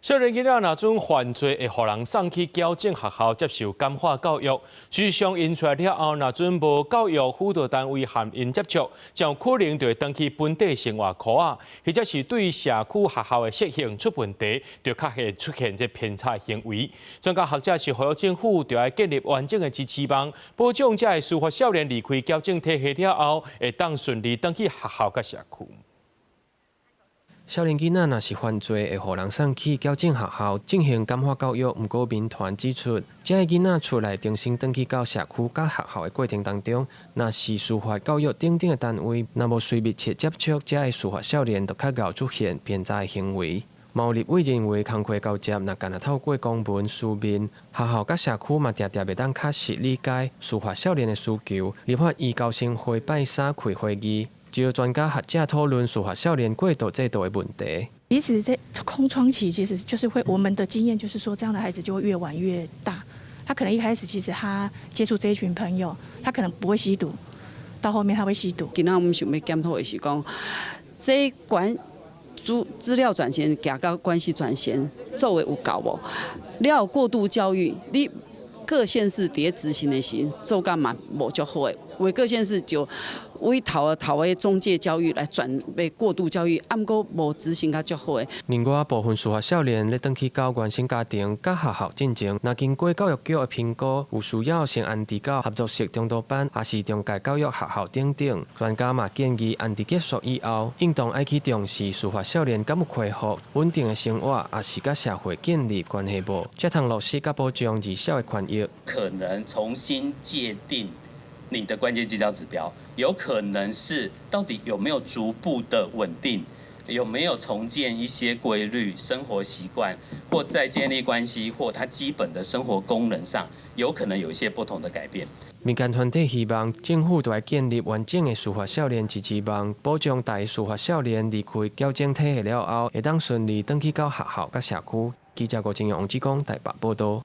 少年囡仔若準犯罪，會予人送去矯正學校接受感化教育。事實上，𪜶出來了後，若準無教育輔導單位和𪜶接觸，就可能就會轉去本地生活箍仔，或者是對社區學校的適應出問題，就較會出現這偏差行為。專家學者是呼籲政府，著愛建立完整的支持網，保障這个司法少年離開矯正體系了後，會當順利轉去學校佮社區。少年囡仔若是犯罪，會予人送去矯正學校進行感化教育。毋過民團指出，這个囡仔出來重新轉去到社區佮學校的過程當中，若是司法教育等等的單位，若無隨密切接觸，這个司法少年就較𠢕出現偏差的行為。嘛有立委認為，工課交接若干焦透過公文書面，學校佮社區嘛定定袂當確實理解司法少年的需求。立法院高層會拜三開會議，就專家學者討論司法少年過渡制度的問題。其實這空窗期其實就是會，我們的經驗就是說，這樣的孩子就會越玩越大。他可能一開始其實他接觸這一群朋友，他可能不會吸毒，到後面他會吸毒。今仔阮們想欲檢討的是講，這關資資料專線行到關係專線做的有夠無？了過渡教育，你各縣市佇咧執行的時，做甲嘛無足好的，有的各縣市就委託頭的中介教育來轉欲過渡教育，啊，毋過無執行甲足好的。另外，部分司法少年咧轉去到原生家庭佮學校進前，若經過教育局的評估，有需要先安置到合作式中途班，抑是中介教育學校等等。專家嘛建議，安置結束以後，應當愛去重視司法少年敢有恢復穩定的生活，抑是佮社會建立關係無，才通落實佮保障兒少的權益。可能重新界定你的關鍵績效指標，有可能是到底有沒有逐步的穩定，有沒有重建一些規律生活習慣，或再建立關係，或他基本的生活功能上，有可能有一些不同的改變。民間團體希望政府著愛建立完整的司法少年支持網，保障逐个司法少年離開矯正體系了後，會當順利轉去到學校佮社區。記者郭正陽、王志剛台北報道。